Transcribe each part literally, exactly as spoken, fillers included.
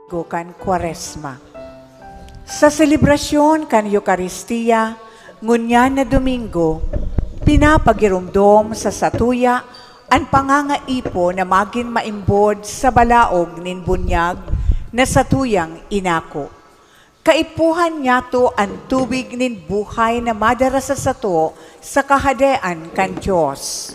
Domingo kan Kwaresma. Sa selebrasyon kan Eukaristia, ngunyan na Domingo, pinapagiromdom sa satuya an pangangaipo na magin maimbod sa balaog nin bunyag na satuyang inako. Kaipuhan niyato an tubig nin buhay na madara sa sato sa Kahadean kan Dios.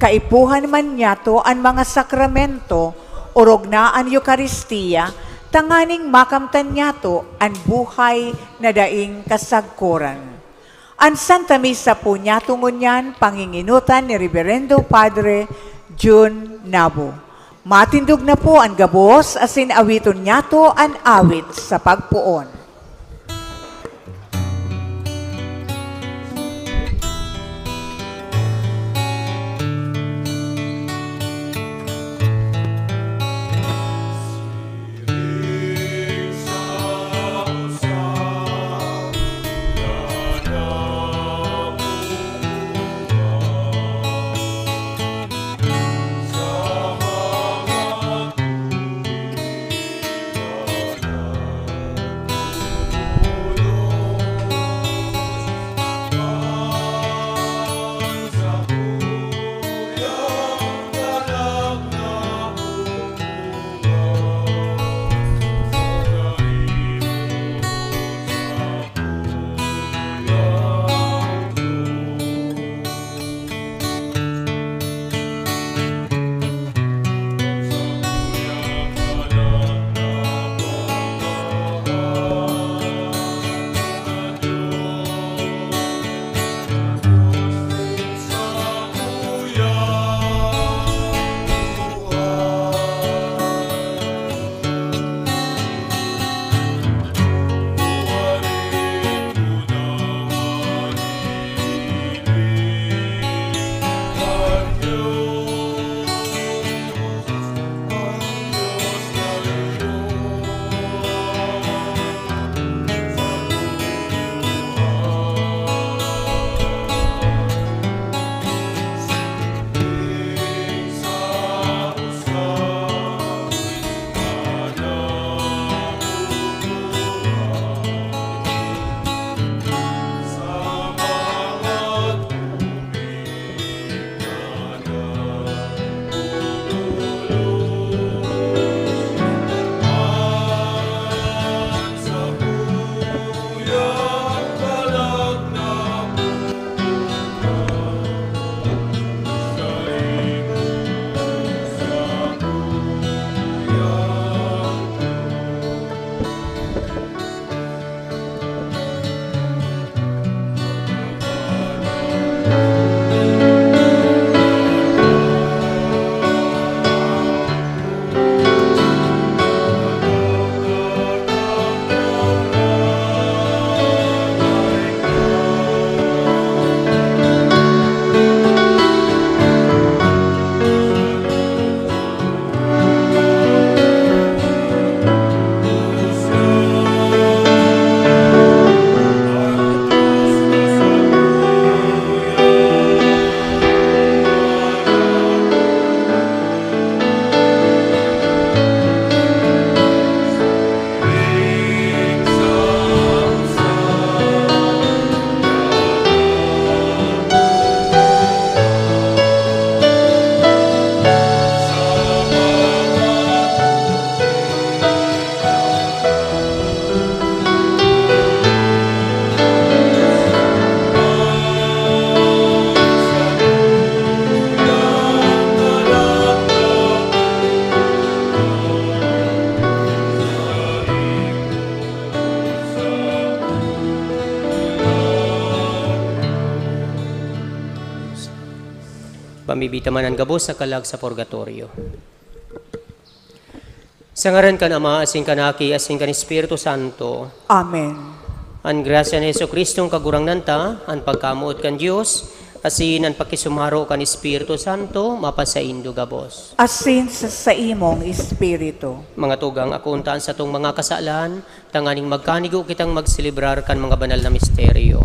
Kaipuhan man niyato an mga sakramento, orog na an Eukaristia, tanganing makamtan niyato an buhay na daing kasagkoran. An Santa Misa po niyato ngunyan, panginginotan ni Reverendo Padre Jun Nabo. Matindog na po an gabos asin awiton niyato an awit sa pagpoon. Pamibita man an gabos sa kalag sa purgatorio. Sa ngaran kan Ama, asin kan Aki, asin kan Espiritu Santo. Amen. An grasya ni Jesu-Cristong Kagurangnan ta, an pagkamoot kan Dios, asin an pakisumaro kan Espiritu Santo, mapasaindo gabos. Asin sa saimong espiritu. Mga tugang, akoon ta an satong mga kasalan, tanganing magkanigo kitang magselebrar kan mga banal na misteryo.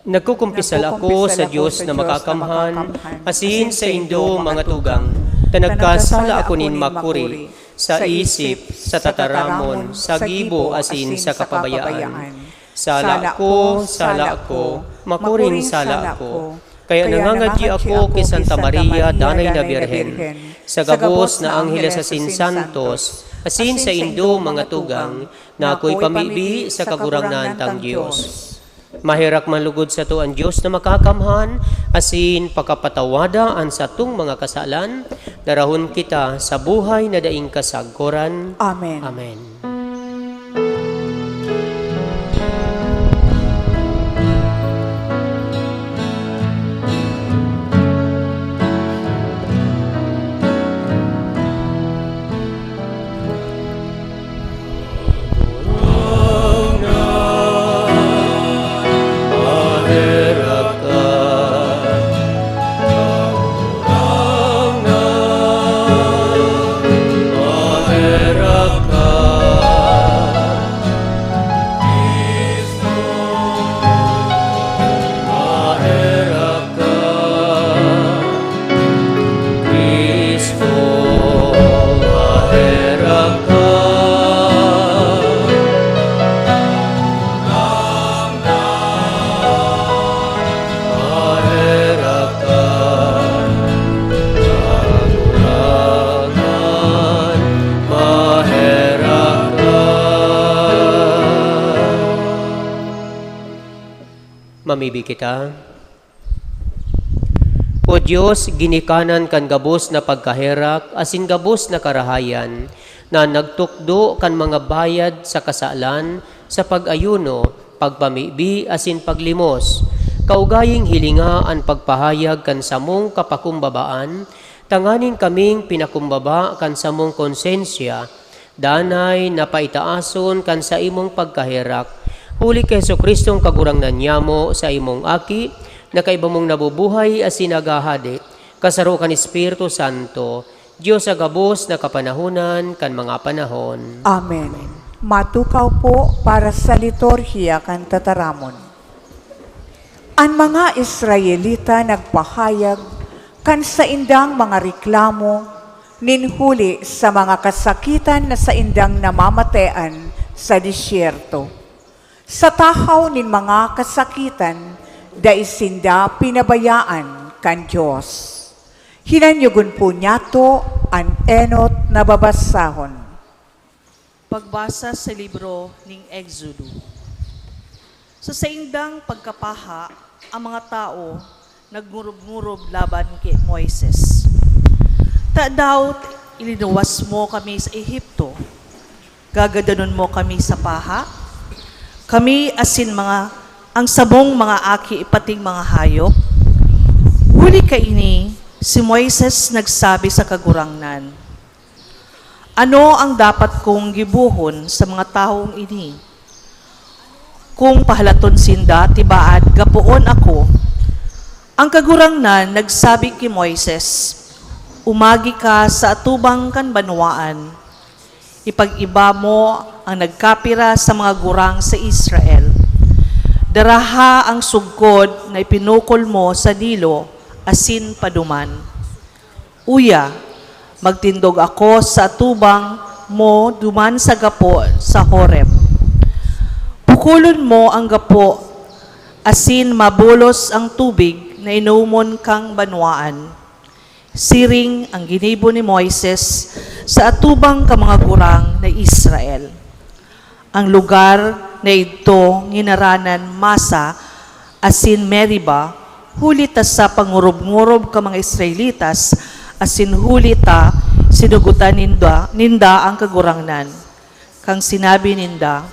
Nagkukumpisal ako sa Dios na makakamhan, asin saindo, mga tugang, ta nagkasala ako nin makuri, sa isip, sa tataramon, sa gibo, asin sa kapabayaan. Sala ko, sala ko, makuring sala ko. Kaya nangangadyi ako ki Santa Maria, danay na Birhen, sa gabos na angheles asin santos, asin saindo, mga tugang, na akoy pamibi sa Kagurangnan tang Dios. Maherak man lugod sato an Dios na makakamhan, asin pakapatawada an satong mga kasalan, darahon kita sa buhay na daing kasagkoran. Amen. Amen. Cristo, maherak ka. Maherak ka. Kagurangnan, maherak ka. Mamibi kita. O Dios, ginikanan kan gabos na pagkaherak asin gabos na karahayan, na nagtukdo kan mga bayad sa kasalan sa pag-ayuno, pagpamibi, asin paglimos. Kaugaying hilinga an pagpahayag kan samong kapakumbabaan, tanganing kaming pinakumbaba kan samong konsensya, danay na paitaason kan saimong pagkaherak. Huli ki Jesu-Cristong Kagurangnan nyamo, saimong Aki, na kaiba mong nabubuhay asin naghahade, kasaro kan Espiritu Santo, Dios sa gabos na kapanahonan kan mga panahon. Amen. Matukaw po para sa liturhiya kan tataramon. An mga Israelita nagpahayag kan saindang mga reklamo nin huli sa mga kasakitan na saindang namamatean sa disyerto. Sa tahaw nin mga kasakitan, dai sinda pinabayaan kan Dios. Hinanyogon po niyato an enot na babasahon. Pagbasa sa libro ning Exodo. Sa saindang pagkapaha, ang mga tawo nagngurub-ngurub laban ki Moises, "Tadaw ilinuwas mo kami sa Ehipto? Gagadanon mo kami sa paha? Kami asin mga, ang samong mga aki, pating mga hayop?" Huli kaini, si Moises nagsabi sa Kagurangnan, "Ano ang dapat kong gibohon sa mga tawong ini? Kung pahalaton sinda, tibaad gapoon ako." Ang Kagurangnan nagsabi ki Moises, "Umagi ka sa atubang kan banwaan. Ipag-iba mo ang nagkapira sa mga gurang sa Israel. Daraha ang sugkod na ipinukol mo sa Nilo asin paduman. Uya, magtindog ako sa atubang mo duman sa gapo sa Horeb. Pukulon mo ang gapo asin mabulos ang tubig na inomon kang banwaan." Siring ang ginibo ni Moises sa atubang kan mga gurang na Israel. Ang lugar na idto nginaranan Masa asin Meriba, huli ta sa pangurub-ngurub kan mga Israelitas, asin huli ta sinugotan ninda, ninda ang Kagurangnan, kan sinabi ninda,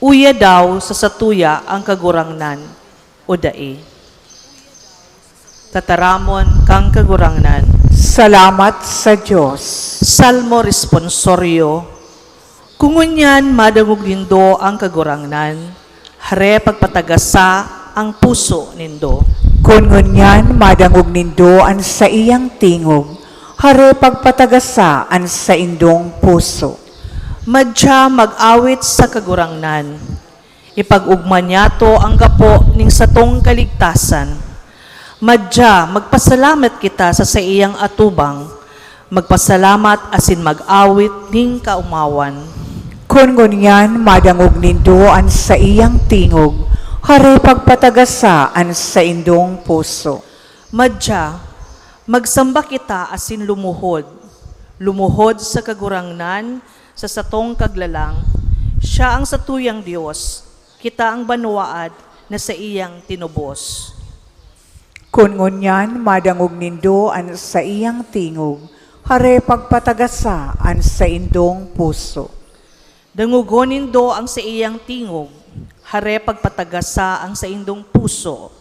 "Uya daw sa satuya ang Kagurangnan o dai?" Tataramon kan Kagurangnan. Salamat sa Dios. Salmo Responsorio. Kun ngunyan madangog nindo an Kagurangnan, hare pagpatagasa an puso nindo. Kun ngunyan madangog nindo an saiyang tingog, hare pagpatagasa an saindong puso. Madya mag-awit sa Kagurangnan. Ipag-ogma niyato ang gapo ning satong kaligtasan. Madya, magpasalamat kita sa saiyang atubang, magpasalamat asin mag-awit nin kaomawan. Kun ngunyan madangog nindo an saiyang tingog, hare pagpatagasa an saindong puso. Madya, magsamba kita asin lumuhod, lumuhod sa Kagurangnan sa satong Kaglalang. Siya ang satuyang Dios, kita ang banwaad na saiyang tinubos. Kun ngunyan madangog nindo an saiyang tingog, hare pagpatagasa an saindong puso. Dangogon nindo ang saiyang tingog, hare pagpatagasa ang saindong puso.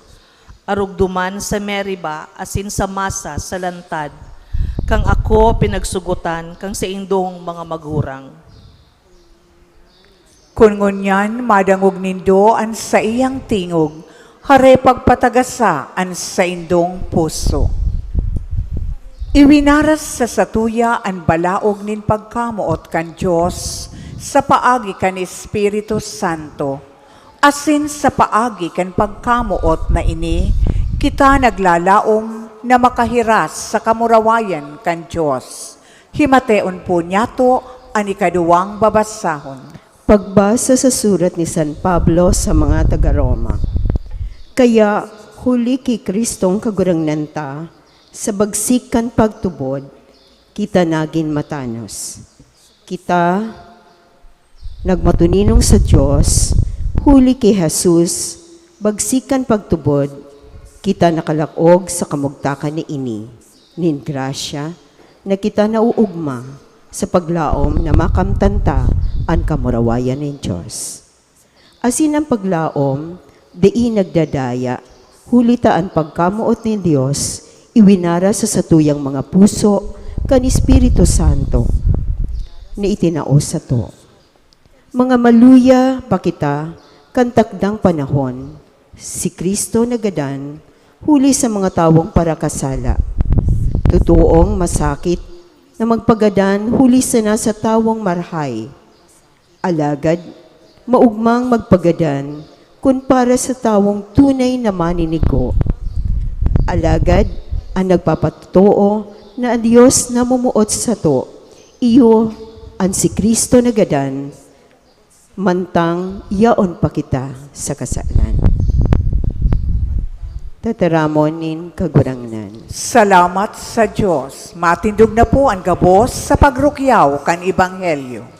Arugdoman sa Meriba asin sa Masa sa lantad, kan ako pinagsugotan kan saindong mga magurang. Kun ngunyan madangog nindo an saiyang tingog, hare pagpatagasa an saindong puso. Iwinaras sa satuya an balaog nin pagkamoot kan Dios sa paagi kan Espiritu Santo, asin sa paagi kan pagkamoot na ini, kita naglalaom na makahiras sa kamurawayan kan Dios. Himateon po niyato an ikaduwang babasahon. Pagbasa sa surat ni San Pablo sa mga taga-Roma. Kaya, huli ki Kristong Kagurangnan ta, sa bagsik kan pagtubod, kita nagin matanos. Kita nagmatuninong sa Dios, huli ki Jesus, bagsik kan pagtubod, kita nakalak-og sa kamugtakan na ini nin grasya na kita nauugma sa paglaom na makamtan ta an kamurawayan nin Dios. Asin an paglaom dai nagdadaya, huli ta an pagkamoot nin Dios iwinara sa satuyang mga puso kan Espiritu Santo na itinao sato. Mga maluya pa kita kan takdang panahon, si Cristo nagadan huli sa mga tawong parakasala. Totoong masakit na magpagadan huli sana sa tawong marahay. Alagad, maugmang magpagadan kun para sa tawong tunay na maninigo. Alagad, an nagpapatotoo na an Dios namumuot sato, iyo an si Cristo nagadan, mantang yaon pa kita sa kasalan. Tataramon nin Kagurangnan. Salamat sa Dios. Matindog na po an gabos sa pagrukyaw kan Ebanghelyo.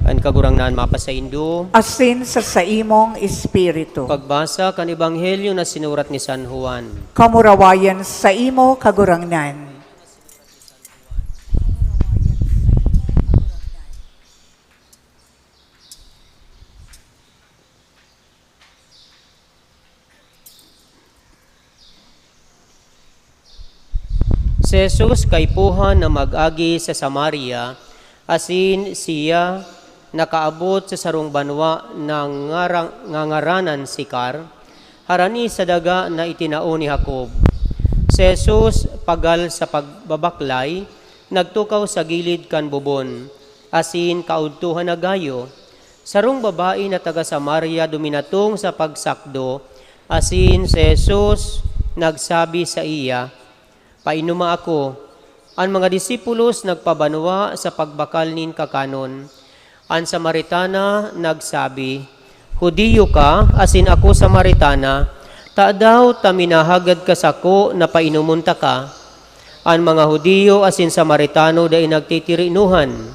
An Kagurangnan mapasaindo. Asin sa saimong espiritu. Pagbasa kan Ebanghelyo na sinurat ni San Juan. Kamurawayan saimo, Kagurangnan. Si Jesus kaipuhan na mag-agi sa Samaria, asin siya nakaabot sa sarong banwa na ngara-, ngangaranan Sicar, harani sa daga na itinao ni Jacob. Si Jesus, pagal sa pagbabaklay, nagtukaw sa gilid kan bubon, asin kaudtohan na gayo. Sarong babae na taga Samaria duminatong sa pagsakdo, asin si Jesus nagsabi saiya, "Painoma ako." An mga disipulos nagpabanwa sa pagbakal nin kakanon. An Samaritana nagsabi, "Judio ka, asin ako Samaritana, tadaw ta minahagad ka sako na painomon taka?" An mga Judio asin Samaritano dai nagtitirinohan.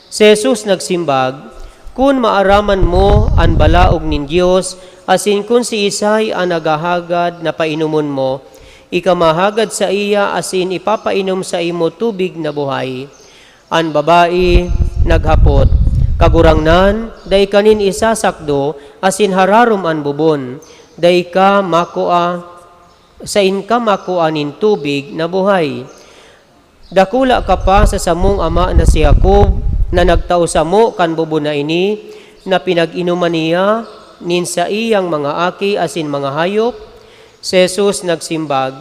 Si Jesus nagsimbag, "Kun maaraman mo an balaog nin Dios, asin kun siisay an naghahagad na painomon mo, ika mahagad saiya asin ipapainom saimo tubig na buhay." An babae naghapot, "Kagurangnan, dai ka nin isasakdo asin hararom an bubon. Dai ka makua, sain ka makua nin tubig na buhay? Dakula ka pa sa samong ama na si Jacob, na nagtao samo kan bubon na ini, na pinag-inoman niya nin saiyang mga aki asin mga hayop?" Si Jesus nagsimbag,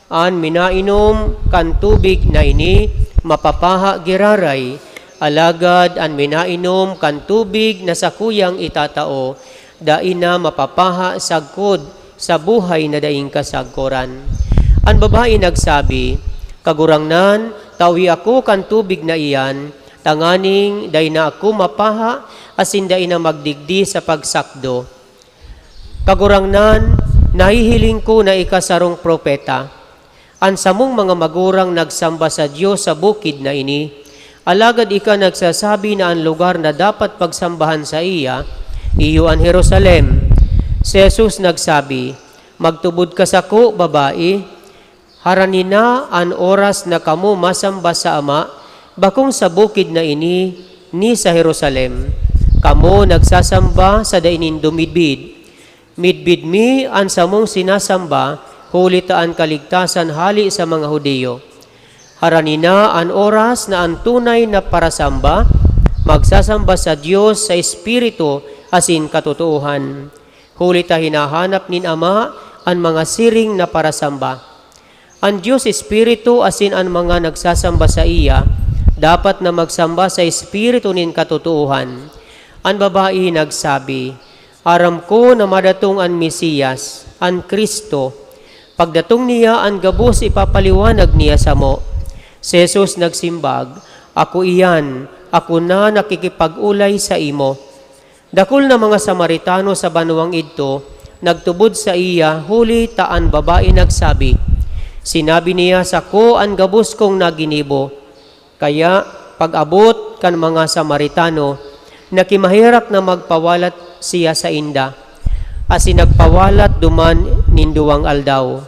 "An minainom kan tubig na ini mapapaha giraray, alagad an minainom kan tubig na sakuyang itatao, dai na mapapaha sagkod sa buhay na daing kasagkoran." An babae nagsabi, "Kagurangnan, tawi ako kan tubig na iyan, tanganing dai na ako mapaha asin dai na magdigdi sa pagsakdo." "Kagurangnan, nahihiling ko na ika sarong propeta. An samong mga magurang nagsamba sa Dios sa bukid na ini, alagad ika nagsasabi na an lugar na dapat pagsambahan saiya, iyo an Jerusalem." Si Jesus nagsabi, "Magtubod ka sako, babae. Harani na an oras na kamo masamba sa Ama, bakong sa bukid na ini ni sa Jerusalem. Kamo nagsasamba sa dai nindo midbid. Midbid mi an samong sinasamba, huli ta an kaligtasan hale sa mga Judio. Harani na an oras na an tunay na parasamba magsasamba sa Dios sa espiritu asin katotoohan. Huli ta hinahanap nin Ama an mga siring na parasamba. An Dios Espiritu asin an mga nagsasamba saiya dapat na magsamba sa espiritu nin katotoohan." An babae nagsabi, "Aram ko na madatong an Mesias, an Cristo. Pagdatong niya, an gabos ipapaliwanag niya samo." Si Jesus nagsimbag, "Ako iyan, ako na nakikipag-olay saimo." Dakul na mga Samaritano sa banwang idto nagtubod saiya, huli ta an babae nagsabi, "Sinabi niya sako an gabos kong naginibo." Kaya, pag-abot kan mga Samaritano, nakimaherak na magpawalat siya sainda, asin nagpawalat duman nin duwang aldaw.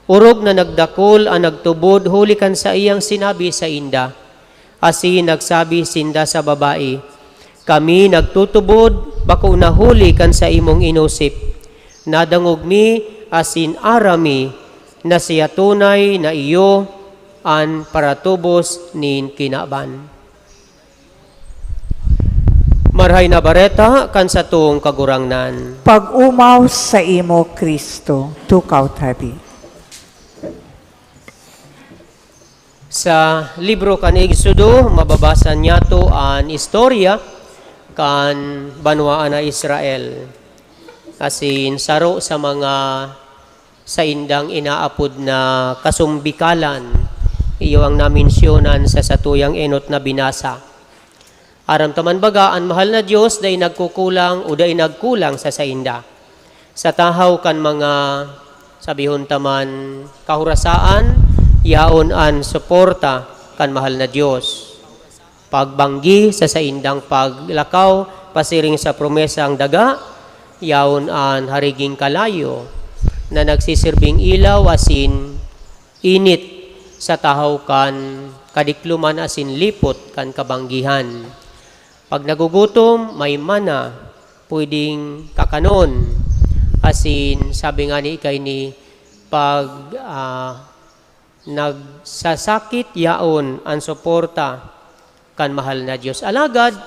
Orog na nagdakul an nagtubod huli kan saiyang sinabi sainda. Asin nagsabi sinda sa babae, "Kami nagtutubod bako na huli kan saimong inosip. Nadangog mi asin aram mi na siya tunay na iyo an paratubos nin kinaban." Marahay na Bareta kan satong Kagurangnan. Pag-omaw saimo, Cristo. Tukaw ta bi. Sa libro kan Exodo, mababasa niyato an istorya kan banwaan na Israel. Asin saro sa mga saindang inaapod na kasumbikalan, iyo ang namensyonan sa satuyang enot na binasa. Aram ta man baga, an mahal na Dios dai nagkukulang o dai nagkulang sa sainda. Sa tahaw kan mga, sabihon ta man, kahorasaan, yaon an suporta kan mahal na Dios. Pagbanggi sa saindang paglakaw pasiring sa promesang daga, yaon an hariging kalayo na nagsisirbing ilaw asin init sa tahaw kan kadikloman asin lipot kan kabanggihan. Pag nagugutom, may mana pwedeng kakanon. Asin sabi nga ni kaini, pag, ah, nagsasakit, yaon an suporta kan mahal na Dios. Alagad,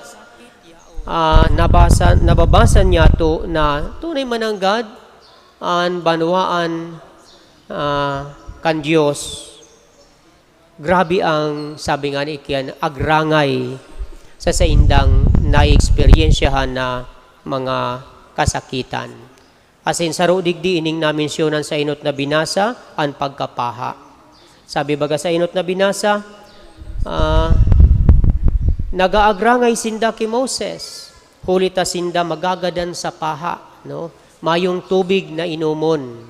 Ah, nabasa, nababasa niyato na tunay mananggad an banwaan, ah, kan Dios. Grabe ang, sabi nga ni Ikian, agrangay sa saindang naeksperyensyahan na mga kasakitan. Asin saro digdi ining namensyonan sa enot na binasa, an pagkapaha. Sabi baga sa enot na binasa, ah, "Nagaagrangay sinda ki Moses, huli ta sinda magagadan sa paha, no? Mayong tubig na inomon."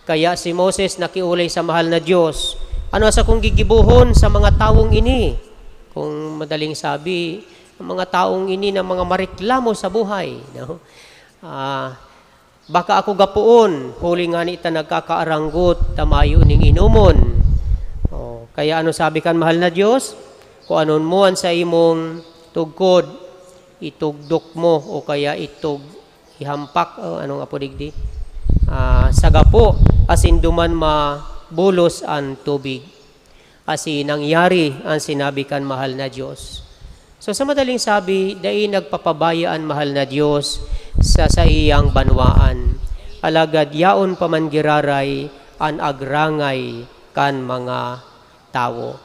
Kaya si Moses nakiolay sa mahal na Dios, "Ano sa kong gigibohon sa mga tawong ini?" Kung madaling sabi, ang mga taong ini na mga mareklamo sa buhay, no? Ah, "Baka ako gapoon, huli ngani ta nagkakaaranggot ta mayo ning inomon." Oh, kaya ano sabi kan mahal na Dios? "Kuanon mo an saimong tugkod, itugdok mo o kaya itug-, ihampak," o ano nga po digdi, ah, "sa gapo, asin duman mabulos an tubig." Asin nangyari an sinabi kan mahal na Dios. So, sa madaling sabi, dai nagpapabaya an mahal na Dios sa saiyang banwaan. Alagad yaon pa man giraray an agrangay kan mga tawo.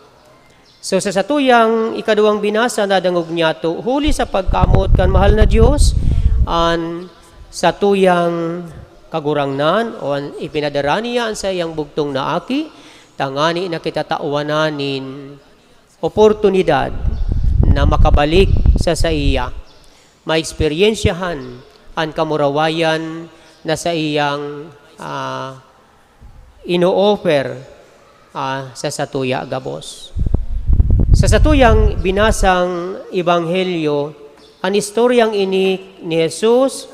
So, sa satuyang ikaduwang binasa, nadangog niyato, huli sa pagkamoot kan mahal na Dios, an satuyang Kagurangnan, o an ipinadara niya an saiyang bugtong na Aki, tangani na kita tawanan nin oportunidad na makabalik sa saiya, maeksperiensyahan an kamurawayan na saiyang, ah, ino-offer, ah, sa satuya gabos. Sa satuyang binasang ebanghelyo, an istoryang ini ni Jesus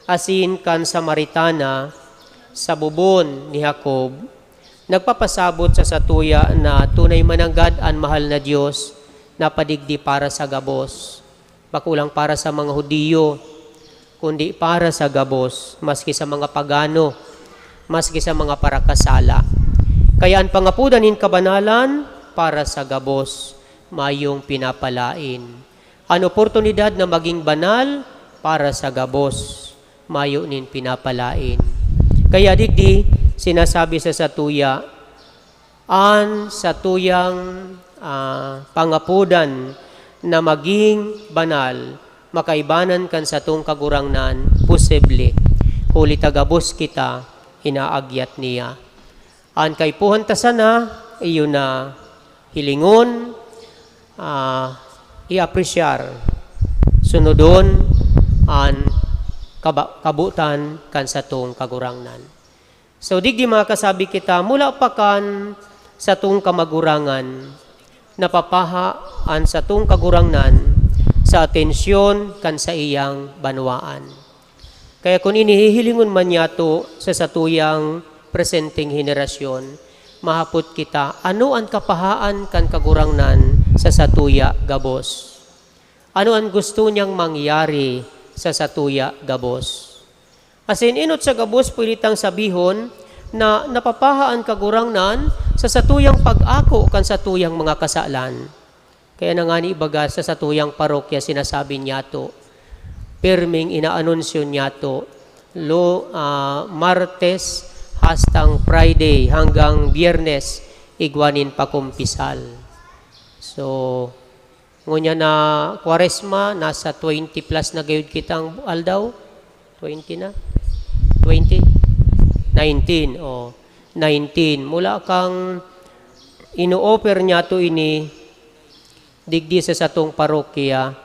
asin kan Samaritana sa bubon ni Jacob nagpapasabot sa satuya na tunay mananggad an mahal na Dios napadigdi para sa gabos. Bako lang para sa mga Judio, kundi para sa gabos, maski sa mga pagano, maski sa mga parakasala. Kaya an pangapodan nin kabanalan para sa gabos, mayong pinapalaen. An oportunidad na maging banal para sa gabos, mayo nin pinapalaen. Kaya digdi, sinasabi sa satuya, an satuyang, ah, pangapodan na maging banal, makaibanan kan satong Kagurangnan, posible, huli ta gabos kita inaagyat niya. An kaipuhan ta sana, iyo na hilingon, ah, iapresyar, sunodon an kaba-, kabotan kan satong Kagurangnan. So, digdi makakasabi kita, mula pa kan satong kamagurangan, napapaha an satong Kagurangnan sa atensyon kan saiyang banwaan. Kaya kun ini hihilingon man niyato sa satuyang presenteng henerasyon, mahapot kita, ano an kapahaan kan Kagurangnan sa satuya gabos? Ano an gusto niyang mangyari sa satuya gabos? Asin enot sa gabos, pwede tang sabihon na napapaha an Kagurangnan sa satuyang pag-ako kan satuyang mga kasalan. Kaya na ngani baga sa satuyang parokya sinasabi niyato, pirming inaanunsyo niyato, lo-, ah, Martes hastang Friday hanggang Biyernes, igwa nin pakumpisal. So, ngunyan na Kwaresma, nasa twenty plus na gayud kitang aldaw. Twenty na? Twenty? Nineteen, oh. Nineteen. Mula kang ino-offer niyato ini, digdi sa satong parokya,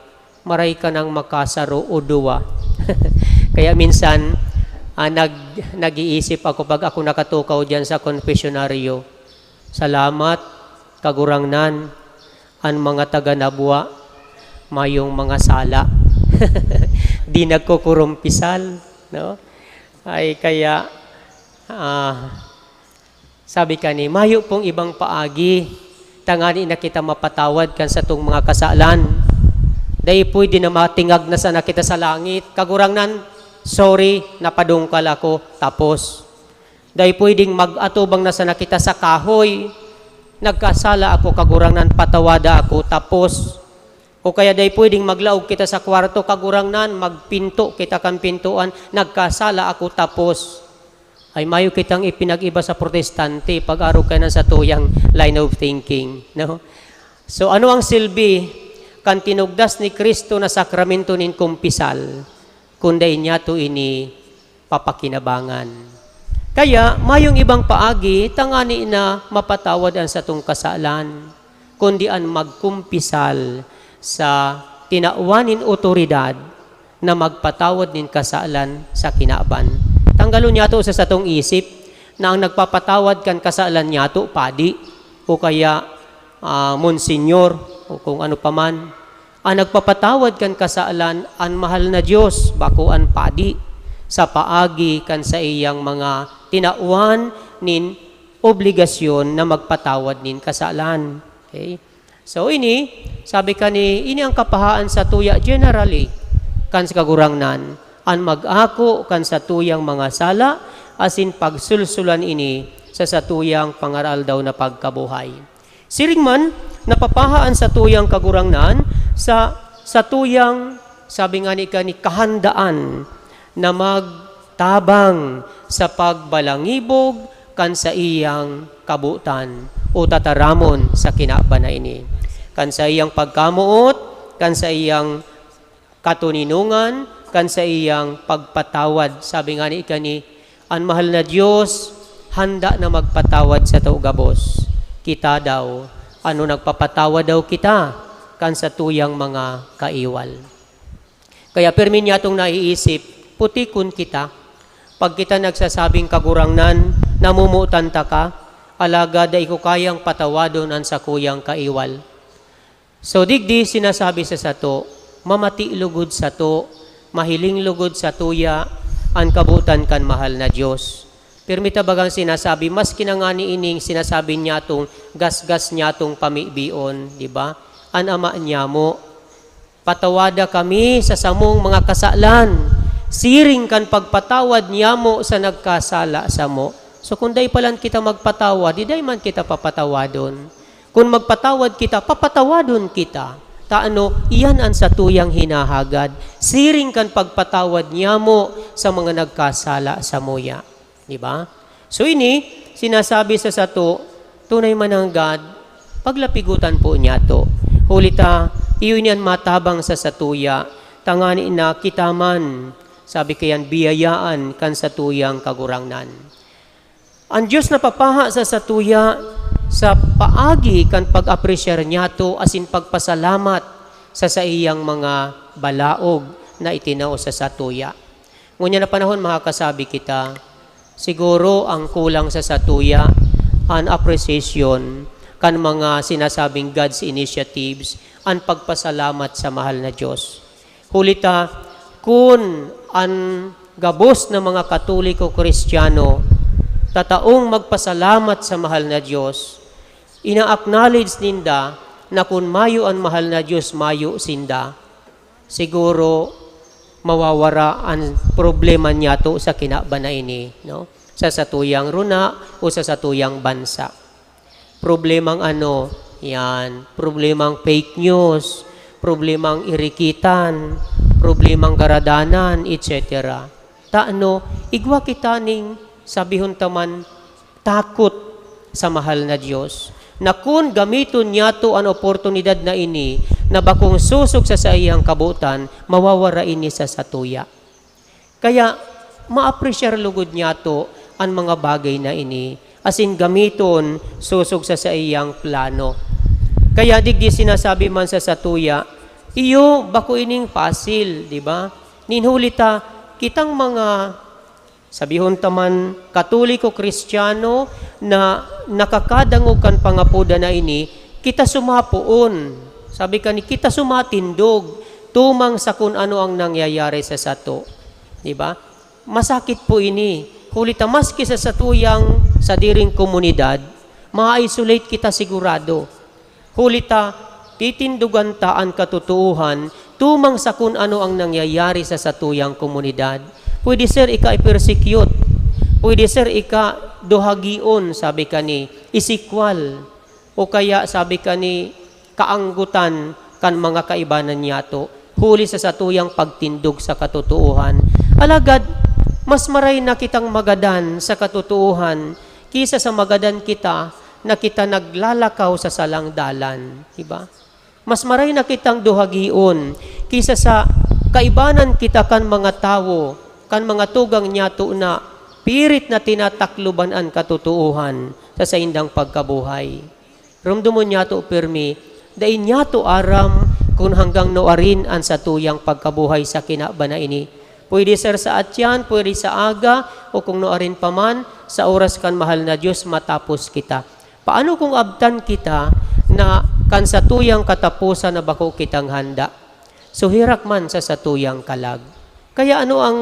maray ka nang makasaro o duwa. Kaya minsan, ah, nag-, nag-iisip ako pag ako nakatukaw diyan sa konfesyonaryo, "Salamat, Kagurangnan, an mga taga Nabua, mayong mga sala." Di nagkukurumpisal, no? Ay, kaya, ah, sabi kani, mayo pong ibang paagi, tangani na kita mapatawad kan satong mga kasalan. Dai pwede na matingag na sana kita sa langit, "Kagurangnan, sorry, napadungkal ako," tapos. Dai pwedeng mag-atubang na sana kita sa kahoy, "Nagkasala ako, Kagurangnan, patawada ako," tapos. O kaya dai pwedeng maglaog kita sa kwarto, "Kagurangnan, magpinto kita kan pintoan, nagkasala ako, tapos." Ay, mayo kitang ipinag-iba sa protestante, pag-arog kaiyan sa tuyang line of thinking, no? So, ano ang silbi kan tinugdas ni Cristo na sakramento nin kumpisal, kun dai niyato ini papakinabangan? Kaya, mayong ibang paagi, tangani na mapatawad an satong kasalan, kundi an magkumpisal sa tinawan nin otoridad na magpatawad nin kasalan sa kinaban. Tanggalon niyato sa satong isip na ang nagpapatawad kan kasalan niyato, padi, o kaya, ah, monsenyor, o kung ano pa man. Ang nagpapatawad kan kasalan, an mahal na Dios, bako an padi, sa paagi kan saiyang mga tinawan nin obligasyon na magpatawad nin kasalan. Okay? So, ini, sabi kani, ini ang kapahaan sa tuya generally, kan sa Kagurangnan, an mag-ako kan sa tuyang mga sala, asin pagsulsulan ini sa satuyang pangaraldaw na pagkabuhay. Siring man, napapaha an satuyang Kagurangnan sa satuyang, sabi nga ni kani, kahandaan na magtabang sa pagbalangibog kan saiyang kabotan o tataramon sa kinaban na ini. Kan saiyang pagkamoot, kan saiyang katoninongan, kan saiyang pagpatawad. Sabi nga ni kani, an mahal na Dios handa na magpatawad sato gabos. Kita daw, ano, nagpapatawad daw kita kan satuyang mga kaiwal. Kaya pirmi niyatong naiisip, putikon kita. Pag kita nagsasabing, "Kagurangnan, namomotan taka, alagad dai ko kayang patawadon an sakuyang kaiwal." So, digdi sinasabi sa sato, mamati lugod sato, mahiling lugod satuya an kabotan kan mahal na Dios. Pirmi ta bagang sinasabi, maski na ngani ining sinasabi niyatong gasgas niyatong pamibion, di ba? An Ama niyamo, "Patawada kami sa samong mga kasalan, siring kan pagpatawad niyamo sa nagkasala samo." So, kung dai pa lang kita magpatawad, di dai man kita papatawadon. Kun magpatawad kita, papatawadon kita. Ta ano, iyan an satuyang hinahagad, siring kan pagpatawad niyamo sa mga nagkasala samuya. Di ba? So, ini, sinasabi sa sato, tunay man nanggad, paglapigotan po niyato. Huli ta, iyo ini an matabang sa satuya, tangani na kita man, sabi kayan, biyayaan kan satuyang Kagurangnan. An Dios napapaha sa satuya sa paagi kan pag-apresyar niyato asin pagpasalamat sa saiyang mga balaog na itinao sa satuya. Ngunyan na panahon, makakasabi kita, siguro ang kulang sa satuya, an appreciation kan mga sinasabing God's initiatives, an pagpasalamat sa mahal na Dios. Huli ta, kun an gabos na mga Katoliko Kristiyano tataong magpasalamat sa mahal na Dios, ina-acknowledge ninda na kun mayo an mahal na Dios, mayo sinda, siguro mawawara an problema niyato sa kinaban na ini, no? Sa satuyang runa o sa satuyang bansa. Problemang ano? Yan, problemang fake news, problemang irikitan, problemang garadanan, et cetera. Ta ano, igwa kita ning, sabihon ta man, takot sa mahal na Dios, na kun gamiton niyato an oportunidad na ini na bakong sosog sa saiyang kabotan, mawawara ini sa satuya. Kaya, maapresyar lugod niyato an mga bagay na ini, asin gamiton sosog sa saiyang plano. Kaya digdi sinasabi man sa satuya, iyo, bako ining pasil, di ba? Nin huli ta, kitang mga, sabihon ta man, Katoliko, Kristiyano na nakakadangog kan pangapodan na ini, kita sumapoon. Sabi kani, kita sumatindog tumang sa kun ano ang nangyayari sa sato. Di ba? Masakit po ini. Huli ta maski sa satuyang sadiring komunidad, ma-isolate kita sigurado. Huli ta, titindogan ta an katotoohan tumang sa kun ano ang nangyayari sa satuyang komunidad. Pwede, sir, ika i-persecute. Pwede, sir, ika duhagion, sabi kani, isikwal. O kaya, sabi kani, kaanggotan kan mga kaibanan niyato, huli sa satuyang pagtindog sa katotoohan. Alagad, mas maray na kitang magadan sa katotoohan ki sa magadan kita na kita naglalakaw sa salang dalan, di ba? Mas maray na kitang duhagion ki sa kaibanan kita kan mga tawo, kan mga tugang niyato na pirit na tinatakloban an katotoohan sa saindang pagkabuhay. Rumdomon niyato pirmi, dai niyato aram kun hanggang nuarin an satuyang pagkabuhay sa kinaban na ini. Pwede sa atyan, pwede sa aga, o kung nuarin pa man, sa oras kan mahal na Dios matapos kita. Paano kung abtan kita na kan satuyang kataposan na bako kitang handa? So, herak man sa satuyang kalag. Kaya ano ang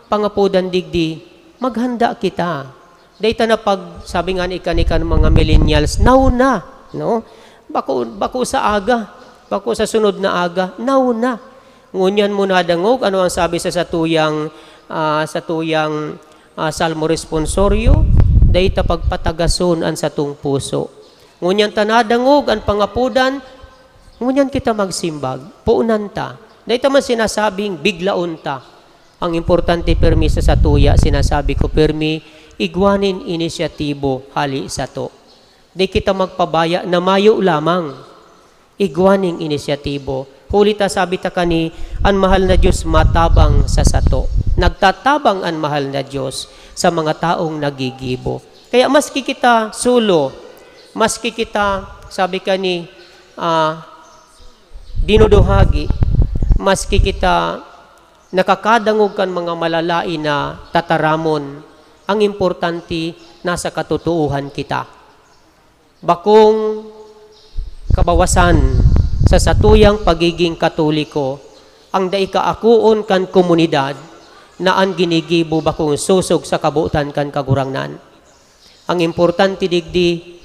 pangapodan digdi? Maghanda kita. Dai ta na pag, sabi nga ni kani kan mga millennials, "Now na," no? Bako, bako sa aga, bako sa sunod na aga, now na. Ngunyan mo nadangog, ano ang sabi sa satuyang, ah, satuyang, ah, Salmo Responsorio? "Dai ta pagpatagason an satong puso." Ngunyan ta nadangog an pangapodan, ngunyan kita magsimbag, puunan ta. Dai ta man sinasabing biglaon ta. Ang importante pirmi sa satuya, sinasabi ko pirmi, igwa nin inisyatibo hali sato. Di kita magpabaya na mayo lamang. Igwa ning inisyatibo. Huli ta sabi ta kani, an mahal na Dios matabang sa sato. Nagtatabang an mahal na Dios sa mga taong nagigibo. Kaya maski kita solo, maski kita, sabi kani, ah, dinuduhagi, maski kita nakakadangog kan mga malalain na tataramon, ang importante, nasa katotoohan kita. Bakong kabawasan sa satuyang pagiging Katoliko ang dai kaakoon kan komunidad na an ginigibo bakong sosog sa kabotan kan Kagurangnan. Ang importante digdi,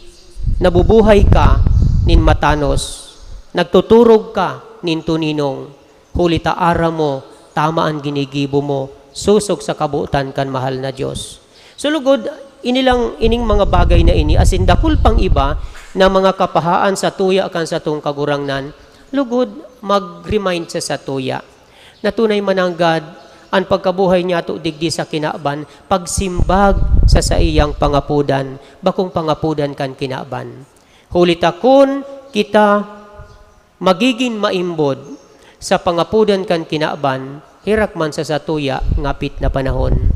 nabubuhay ka nin matanos, nagtuturog ka nin tuninong, huli ta aram mo, tama an ginigibo mo, sosog sa kabotan kan mahal na Dios. So, lugod, ini lang, ining mga bagay na ini, asin dakul pang iba na mga kapahaan sa tuya kan satong Kagurangnan, lugod, mag-remind sa satuya na tunay mananggad an pagkabuhay niyato digdi sa kinaban, pagsimbag sa saiyang pangapodan, bakong pangapodan kan kinaban. Huli ta kun kita magigin maimbod sa pangapodan kan kinaban, herak man sa satuya ngapit na panahon.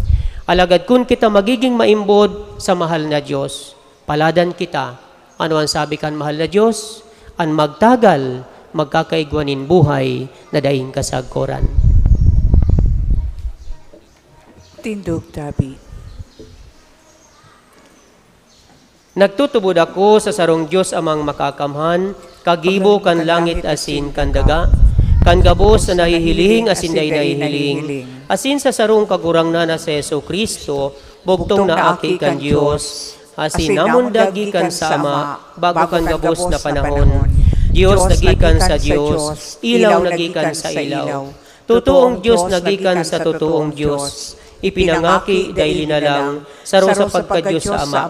Alagad kun kita magiging maimbod sa mahal na Dios, paladan kita. Ano an sabi kan mahal na Dios? An magtagal, magkakaigwa nin buhay na daing kasagkoran. Tindog, Tabi. Nagtutubod ako sa sarong Dios Amang Makakamhan, kagibo kan langit asin kan daga, kan gabos na nahihiling asin dai nahihiling, asin sa sarong Kagurangnan na si Jesu-Cristo, bugtong na Aki kan Dios, asin namundag gikan sa Ama, bago kan gabos na panahon. Dios na gikan sa Dios, ilaw na gikan sa ilaw. Totoong Dios na gikan sa totoong Dios. Ipinangaki, dai linalang, saro sa pagka-Dios sa Ama.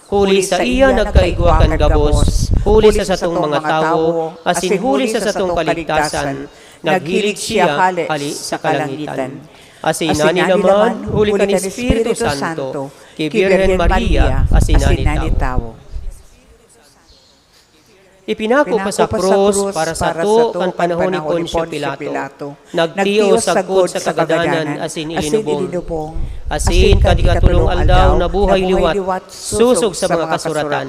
Huli saiya nagkaigwa kan gabos, huli sa satong mga tawo, asin huli sa satong kaligtasan, naghilig siya hale sa kalangitan. Asin nani naman, huli kan Espiritu Santo, ki Birhen Maria, asin nani tawo. Ipinako pa sa krus para sato kan panahon ni Poncio Pilato. Nagtios sagkod sa kagadanan asin ilinubong. Asin kan ikatolong aldaw nabuhay liwat sosog sa mga kasuratan.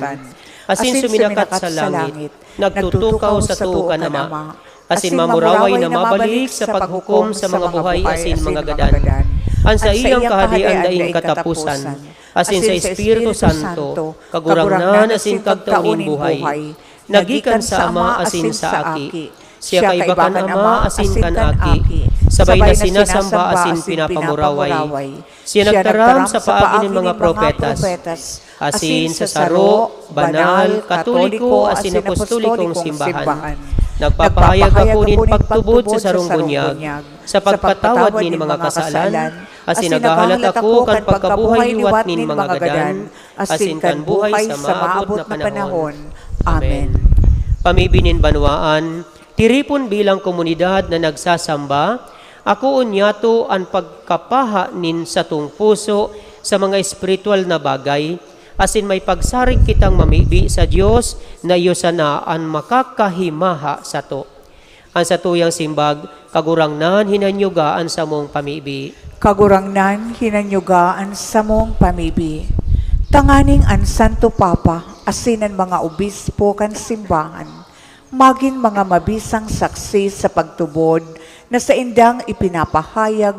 Asin suminakat sa langit, nagtutukaw sato kan Ama. Asin mamuraway na mabalik sa paghukom sa mga buhay asin mga gadan. An saiyang kahadean daing kataposan. Asin sa Espiritu Santo, Kagurangnan asin Kagtao nin buhay, nagikan sa Ama asin sa Aki. Siya kaiba kan Ama asin kan Aki, sabay na sinasamba asin pinapamuraway. Siya nagtaram sa paagi nin mga propetas, asin sa saro, banal, katoliko asin apostolikong simbahan. Nagpapahayag ako nin pagtubod sa sarong bunyag, sa pagpatawad nin mga kasalan, asin naghahalat ako kan pagkabuhay liwat nin mga gadan, asin kan buhay sa maabot na panahon. Amen. Pamibi nin banwaan, Tiripon bilang komunidad na nagsasamba, akoon niyato an pagkapaha nin satong puso sa mga espiritual na bagay, asin may pagsarig kitang mamibi sa Dios na iyo sana an makakahimaha sato. An satuyang simbag, Kagurangnan, hinanyuga an samong pamibi. Kagurangnan, hinanyuga an samong pamibi. Tanganing an Santo Papa asin an mga obispo kan simbahan magin mga mabisang saksi sa pagtubod na saindang ipinapahayag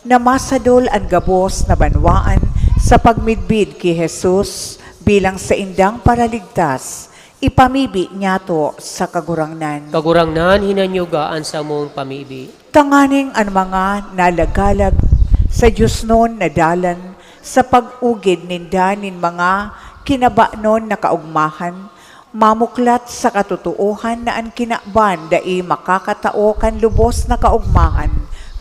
na masadol an gabos na banwaan sa pagmidbid ki Jesus bilang saindang Paraligtas. Ipamibi niyato sa Kagurangnan. Kagurangnan, hinanyuga an samong pamibi. Tanganing an mga nalagalag sa diosnon na dalan sa pag-ugid ninda nin mga kinabanon na kaogmahan, mamuklat sa katotoohan na an kinaban dai makakatao kan lubos na kaogmahan,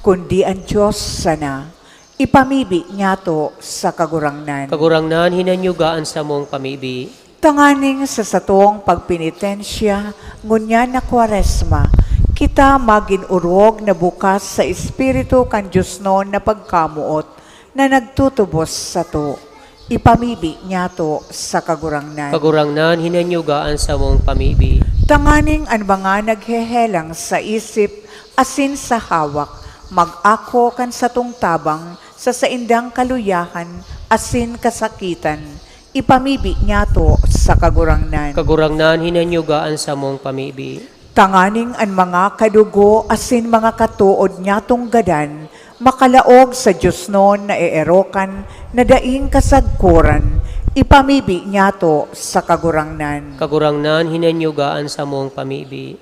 kundi an Dios sana. Ipamibi niyato sa Kagurangnan. Kagurangnan, hinanyuga an samong pamibi. Tanganing sa satong pagpenitensya ngunyan na Kwaresma, kita magin orog na bukas sa Espiritu kan diosnon na pagkamoot na nagtutubos sato. Ipamibi niyato sa Kagurangnan. Kagurangnan, hinanyuga an samong pamibi. Tanganing an mga naghehelang sa isip asin sa hawak mag-ako kan satong tabang sa saindang kaluyahan asin kasakitan, ipamibi niyato sa Kagurangnan. Kagurangnan, hinanyuga an samong pamibi. Tanganing an mga kadugo asin mga katood niyatong gadan makalaog sa diosnon na eerokan na daing kasagkoran, ipamibi niyato sa Kagurangnan. Kagurangnan, hinanyuga an samong pamibi.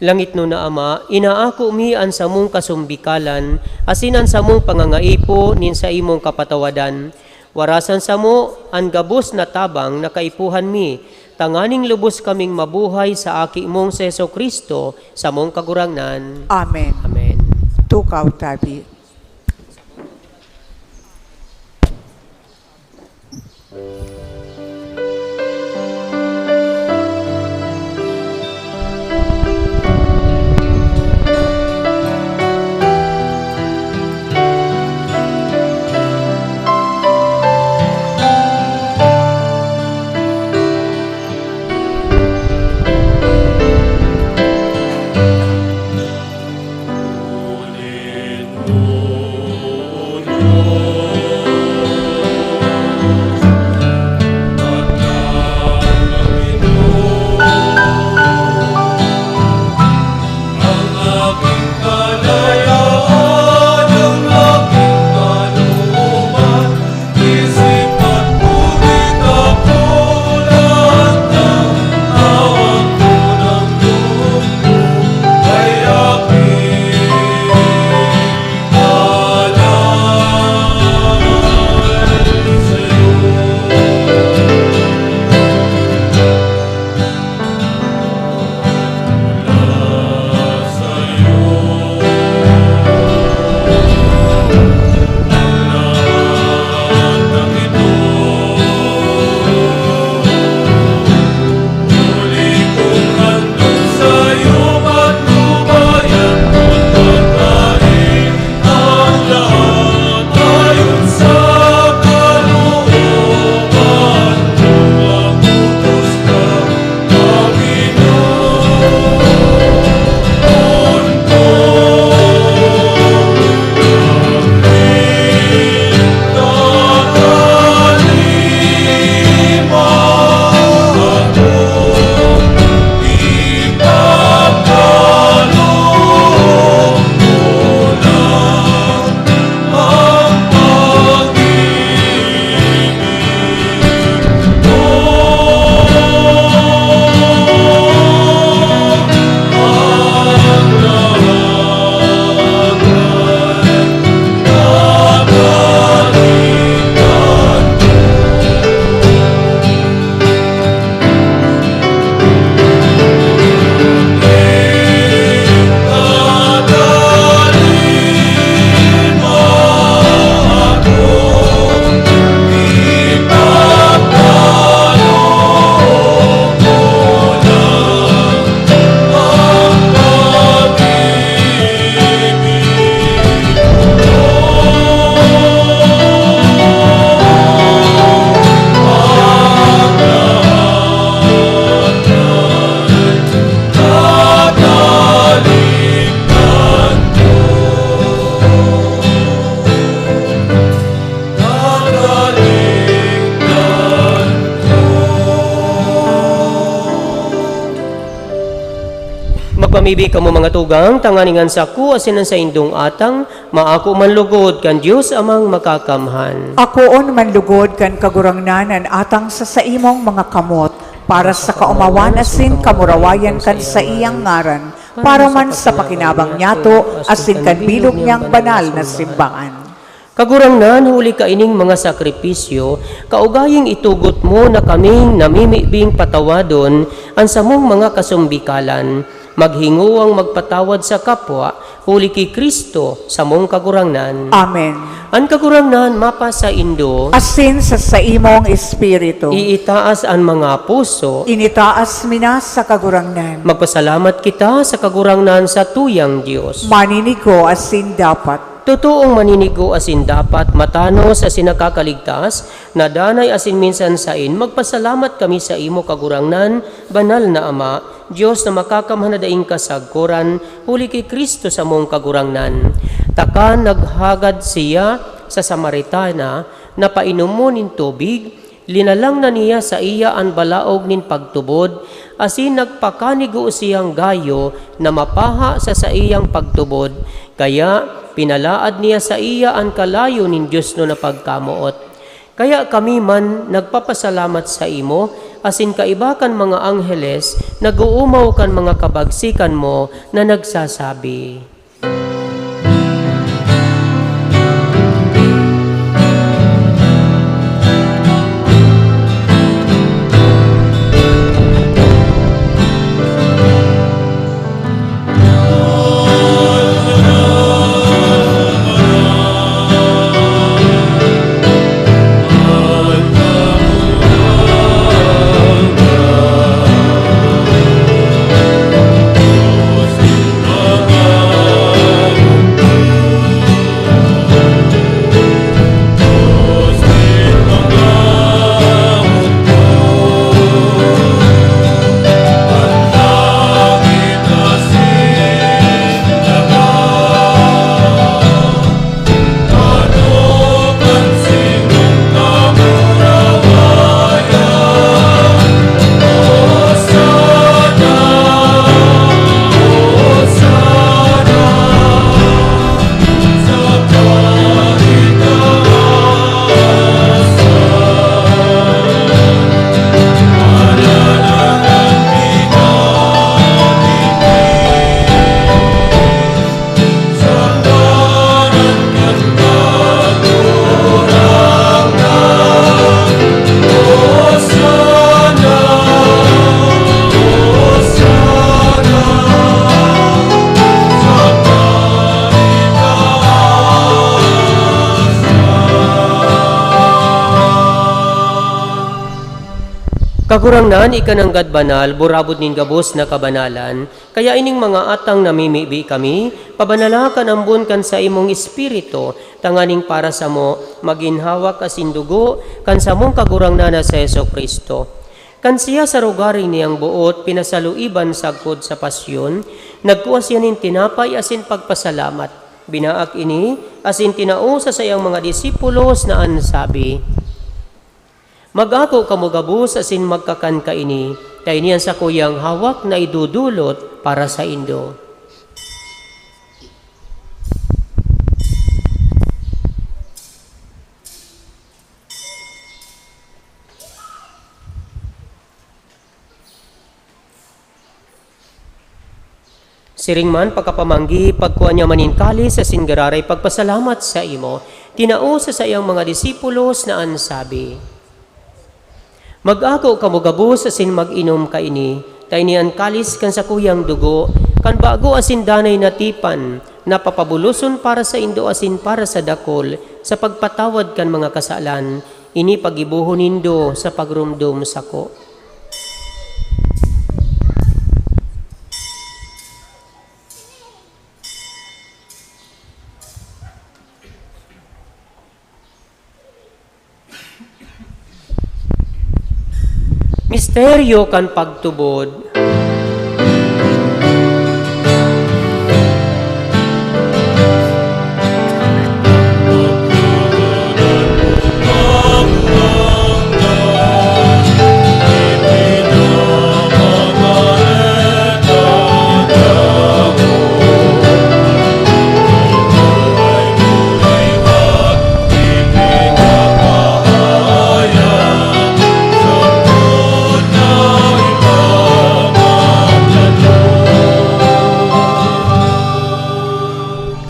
Langitnon na Ama, inaako mi an samong kasumbikalan asin an samong pangangaipo nin saimong kapatawadan. Warasan samo an gabos na tabang na kaipuhan mi, tanganing lubos kaming mabuhay sa Aki mong si Jesu-Cristo, samong Kagurangnan. Amen. Amen. Tukaw tabi. Magpamibi kamo, mga tugang, tanganing an sako asin an saindong atang maako man lugod kan Dios Amang Makakamhan. Akoon man lugod kan Kagurangnan an atang sa saimong mga kamot, para sa kaomawan asin kamurawayan kan saiyang ngaran, para man sa pakinabang niyato asin kan bilog niyang banal na simbahan. Kagurangnan, huli kaining mga sakripisyo, kaugaying itugot mo na kaming namimibing patawadon an samong mga kasumbikalan. Maghingowang magpatawad sa kapwa, huli ki Cristo, samong Kagurangnan. Amen. An Kagurangnan mapasaindo. Asin sa saimong espiritu. Iitaas an mga puso. Initaas mi na sa Kagurangnan. Magpasalamat kita sa Kagurangnan, satuyang Dios. Maninigo asin dapat. Totoong maninigo asin dapat, matanos asin nakakaligtas, na danay asin minsan saen, magpasalamat kami saimo, Kagurangnan, Banal na Ama, Dios na makakamhan na daing kasagkoran, huli ki Cristo samong Kagurangnan. Taka naghagad siya sa Samaritana na painomon nin tubig, linalang na niya saiya an balaog nin pagtubod, asin nagpakanigo siyang gayo na mapaha sa saiyang pagtubod, kaya pinalaad niya saiya an kalayo nin diosnon na pagkamoot. Kaya kami man nagpapasalamat saimo, asin kaiba kan mga angheles, nag-oomaw kan mga kabagsikan mo na nagsasabi. Kagurangnan, ika nanggad banal, burabod nin gabos na kabanalan, kaya ining mga atang namimibi kami, pabanala kan ambon kan saimong Espiritu, tanganing para samo magin hawak asin dugo kan samong Kagurangnan na si Jesu-Cristo. Kan siya sa rogaring niyang boot pinasaluiban sagkod sa pasyon, nagkua siya nin tinapay asin pagpasalamat. Binaak ini asin tinao sa saiyang mga disipulos na an sabi, "Mag-ako kamo gabos asin magkakan kaini, ta ini an sakuyang hawak na idodolot para saindo." Siring man, pagkapamanggi, pagkua niya man nin kalis asin giraray pagpasalamat saimo, tinao sa saiyang mga disipulos na an sabi, "Mag-ako kamo gabos asin mag-inom kaini, ta ini an kalis kan sakuyang dugo, kan bago asin danay na tipan, na papabuloson para saindo asin para sa dakul, sa pagpatawad kan mga kasalan. Ini paggibohon nindo sa pagromdom sako." Misteryo kan pagtubod.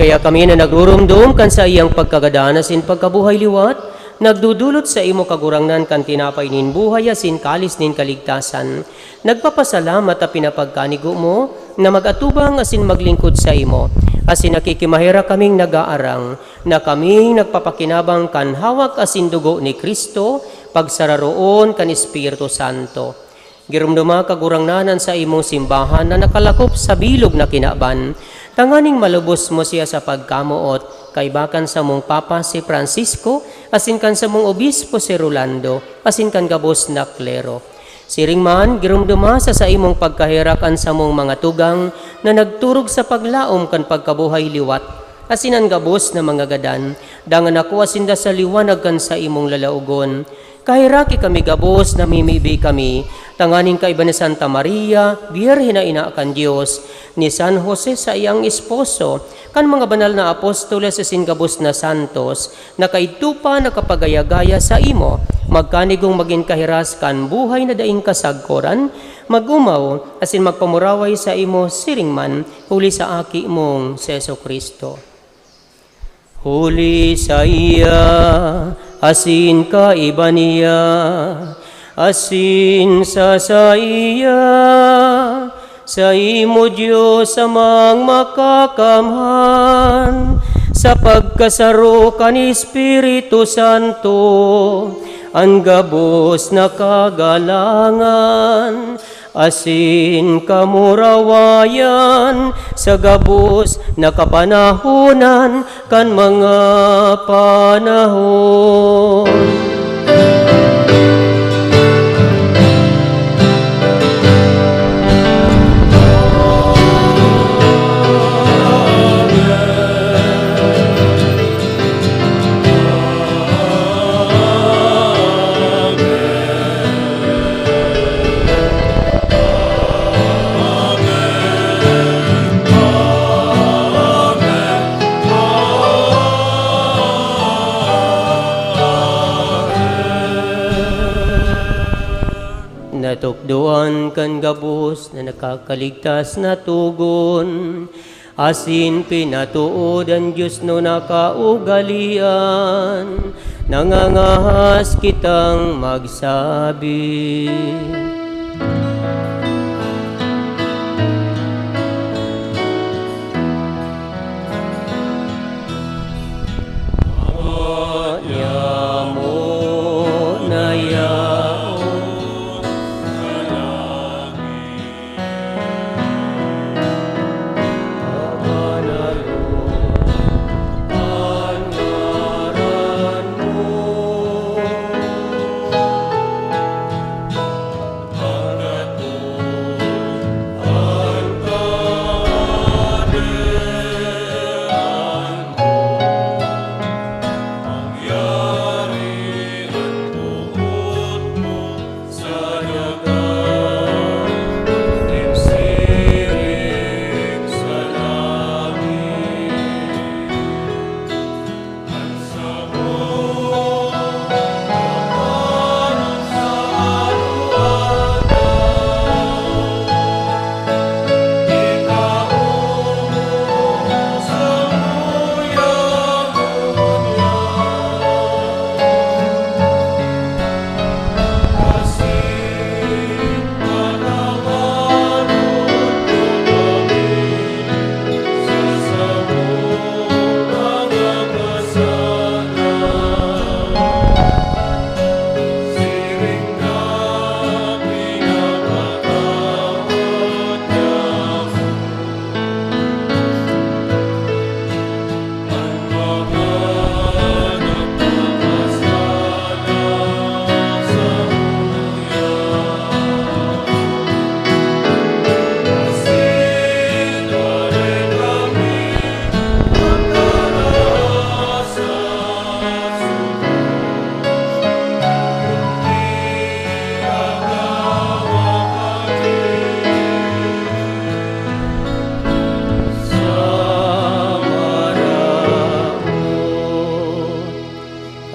Kaya kami na nagrurumdom kan saiyang pagkagadan asin pagkabuhay liwat, nagdudulot saimo, Kagurangnan, kan tinapay nin buhay asin kalis nin kaligtasan. Nagpapasalamat ta pinapagkanigo mo na mag-atubang asin maglingkod saimo, asin nakikimaherak kaming nag-aarang na kaming nagpapakinabang kan hawak asin dugo ni Cristo, pagsararoon kan Espiritu Santo. Giromdoma, Kagurangnan, an saimong simbahan na nakalakop sa bilog na kinaban, tanganing malubos mo siya sa pagkamoot, kaiba kan samong Papa si Francisco, asin kan samong Obispo si Rolando, asin kan gabos na klero. Siring man, giromdoma sa saimong pagkaherak an samong mga tugang na nagturog sa paglaom kan pagkabuhay liwat, asin an gabos na mga gadan, dangan nakua sinda sa liwanag kan saimong lalaogon. Kaheraki kami gabos, namimibi kami, tanganing kaiba ni Santa Maria, Birhen na ina kan Dios, ni San Jose, saiyang esposo, kan mga banal na apostoles asin gabos na santos, na kaidto pa nakapagaya-gaya saimo, magkanigong magin kahiras kan buhay na daing kasagkoran, mag-omaw asin magpamuraway saimo siring man, huli sa Aki mong si Jesu-Cristo. Huli saiya, asin kaiba niya, asin sa saiya, saimo, Dios Amang Makakamhan, sa pagkasaro kan Espiritu Santo, an gabos na kagalangan asin kamurawayan sa gabos na kapanahonan kan mga panahon. Natukdoan kan gabos na nakakaligtas na togon, asin pinatood an diosnon na kaugalean, nangangahas kitang magsabi. Ama, nyamo na yaon sa langit. Sa daga, nin siring sa langit. An sabong na parong sa aroaroan, ikaon mo sa muya ngunyan.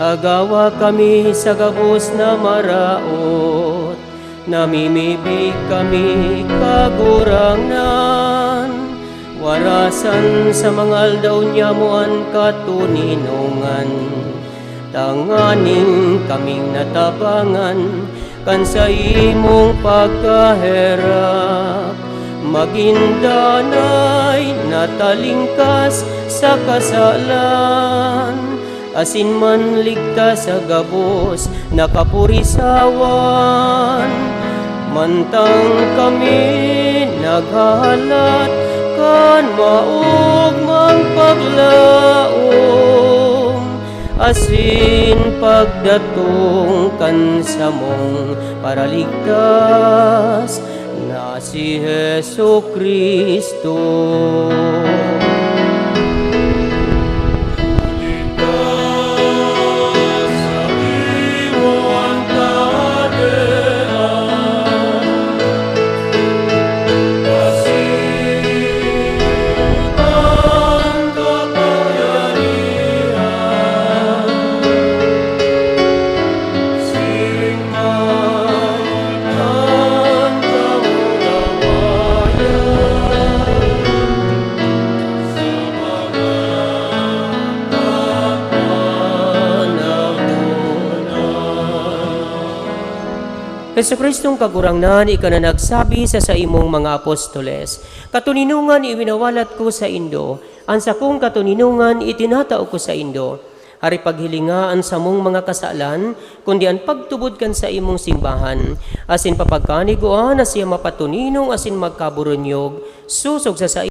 Agawa kami sa gabos na maraot, namimibi kami, Kagurangnan, wara San sa mga aldaw niya mo an katoninongan, tanganing kaming natabangan kan saimong pagkaherak, magin danay na talingkas sa kasalan, asin manligtas sa gabos na kapurisawan. Mantang kami naghahalat kan maogmang paglaom asin pagdatong kan samong Paraligtas na si Jesu-Cristo. Jesu-Cristong Kagurangnan, ika na nagsabi sa saimong mga apostoles, "Katoninongan iwinawalat ko saindo, an sakong katoninongan itinatao ko saindo." Hari, paghilinga an samong mga kasalan, kundi an pagtubod kan saimong simbahan, asin papagkanigua na siya mapatoninong asin magkaburunyog, sosog sa sai-,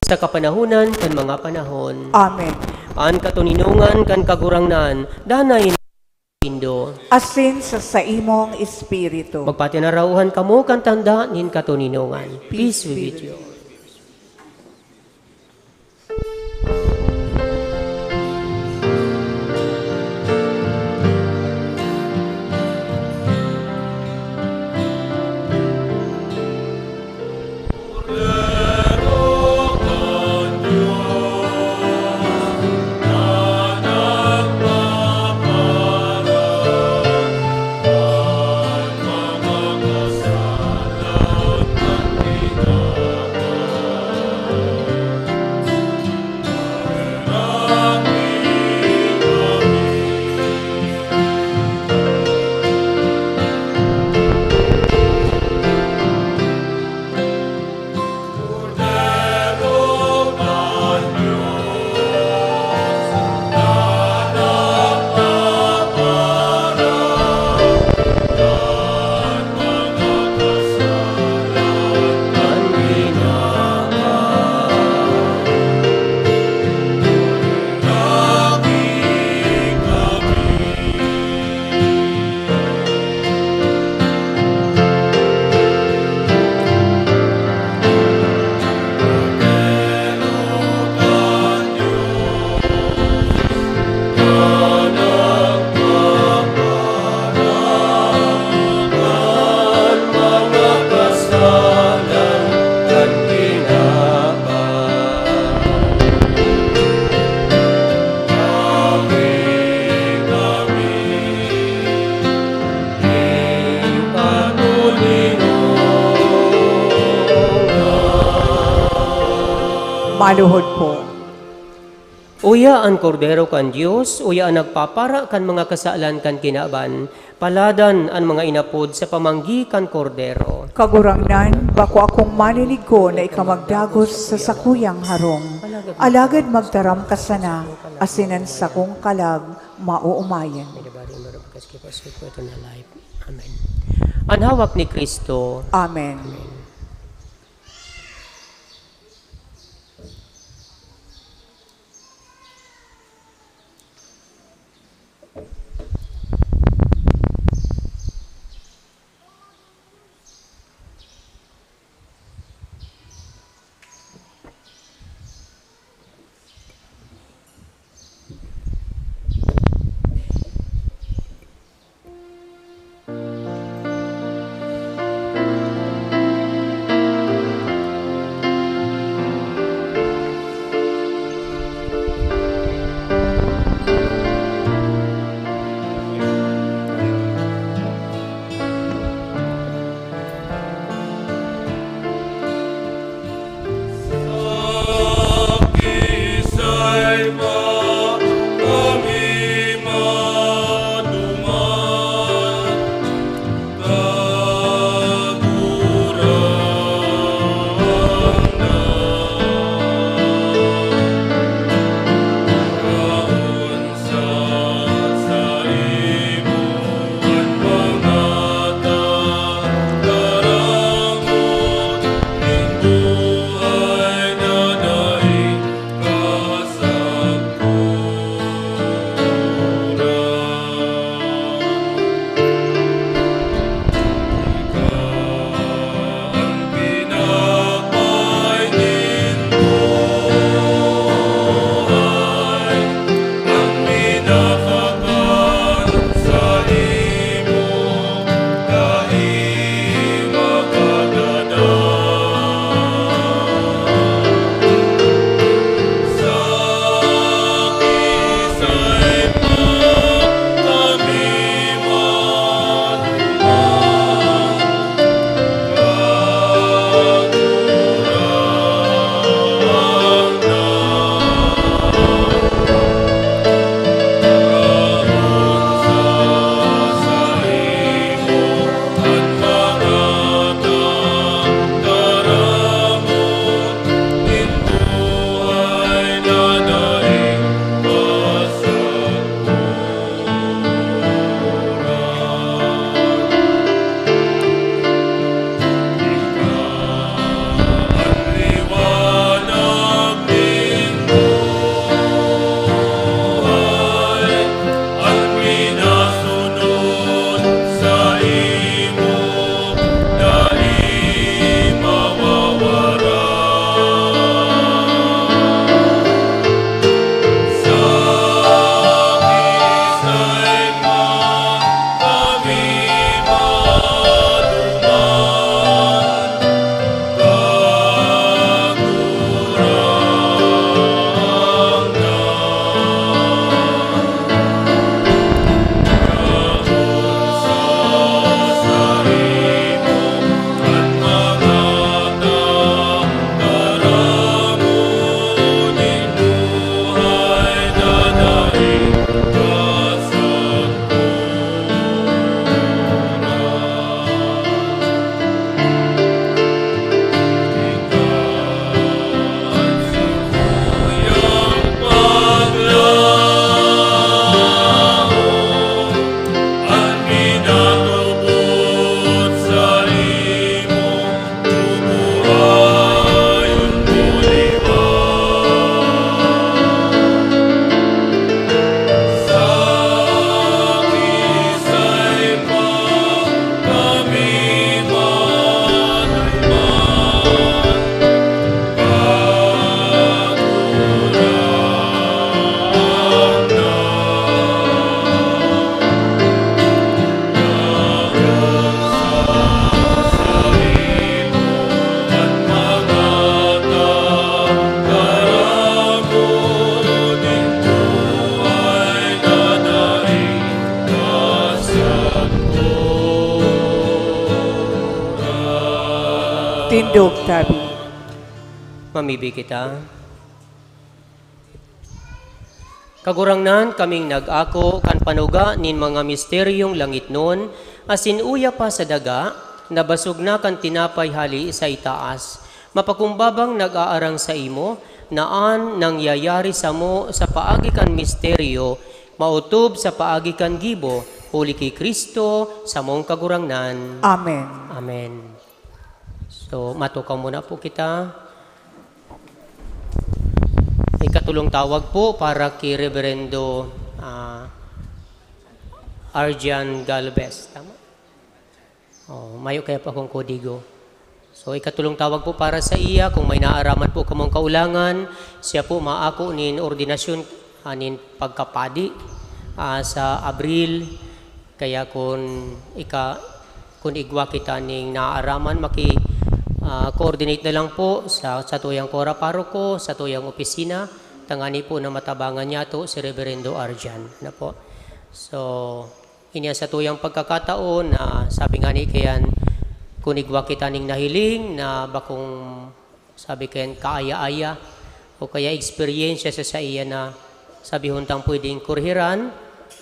sa kapanahonan kan mga panahon. Amen. An katoninongan kan Kagurangnan, danay na saindo. Asin sa saimong espiritu. Magpatinarauhan kamo kan tanda nin katoninongan. Peace be with you. Maluhod po. Uya an Kordero kan Dios, uya an nagpapara kan mga kasalan kan kinaban. Paladan an mga inapod sa pamanggi kan Kordero. Kagurangnan, bako akong maninigo na ika magdagos sa sakuyang harong. Alagad magtaram ka sana, asin an sakong kalag maoomayan. May nabari, marabag ka sa kipas, ito na life. Amen. An hawak ni Cristo. Amen. Amen. Tindog tabi. Mamibi kita. Kagurangnan, kaming nag-ako kan panuga nin mga misteryong langitnon, asin uya pa sa daga, nabasog na kan tinapay hali sa itaas. Mapakumbabang nag-aarang saimo, na an nangyayari samo sa paagi kan misteryo, maotob sa paagi kan gibo, huli ki Cristo, samong Kagurangnan. Amen. Amen. So, matukaw muna po kita. Ikatulong tawag po para ki Reverendo, ah, Arjan Galvez. Tama? Oh, mayo kaya pa akong kodigo. So, ikatulong tawag po para sa iya. Kung may naaraman po kamong kaulangan, siya po maako nin ordinasyon, ah, nin pagkapadi, ah, sa Abril. Kaya kun ika-, kun igwa kita ning naaaraman, maki-, ah, coordinate na lang po sa, sa tuyang kora paroko, sa tuyang opisina, tangani po na matabangan niya to si Reverendo Arjan. Ano po? So, ini ang sa tuyang pagkakataon na sabi nga ni kayan, kun igwa kita ning nahiling na bakong sabi kayan, kaaya-aya o kaya eksperyensya sa saiya na sabi huntang pwedeng kurhiran,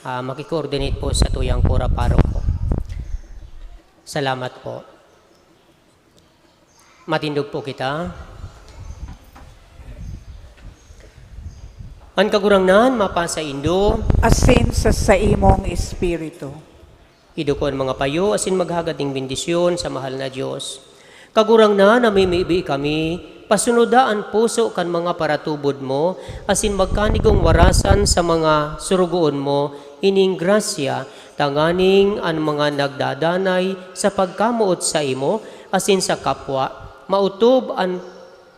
ah, makikoordinate po sa tuyang kura paroko. Salamat po. Matindog po kita. An Kagurangnan mapasaindo. Asin sa saimong espiritu. Idoko an mga payo asin maghagad ning bendisyon sa mahal na Dios. Kagurangnan, namimibi kami, pasunoda an puso kan mga paratubod mo, asin magkanigong warasan sa mga surugoon mo ining grasya, tanganing an mga nagdadanay sa pagkamoot saimo asin sa kapwa, maotob an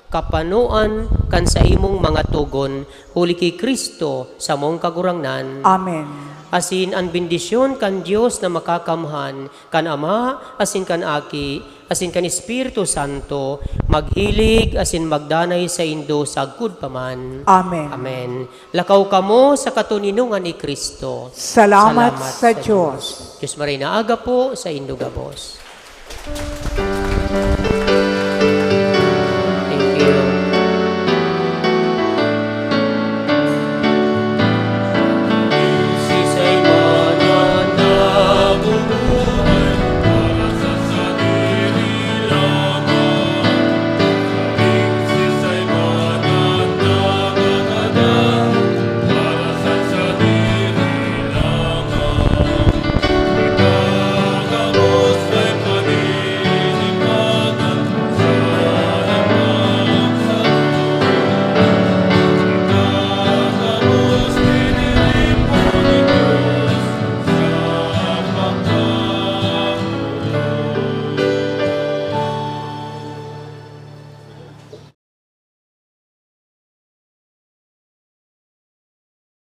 kapanoan kan saimong mga togon, huli ki Cristo, samong Kagurangnan. Amen. Asin an bendisyon kan Dios na Makakamhan, kan Ama, asin kan Aki, asin kan Espiritu Santo, maghilig asin magdanay saindo sagkod pa man. Amen. Amen. Lakaw kamo sa katoninongan ni Cristo. Salamat sa Dios. Dios Maria na aga po saindo gabos.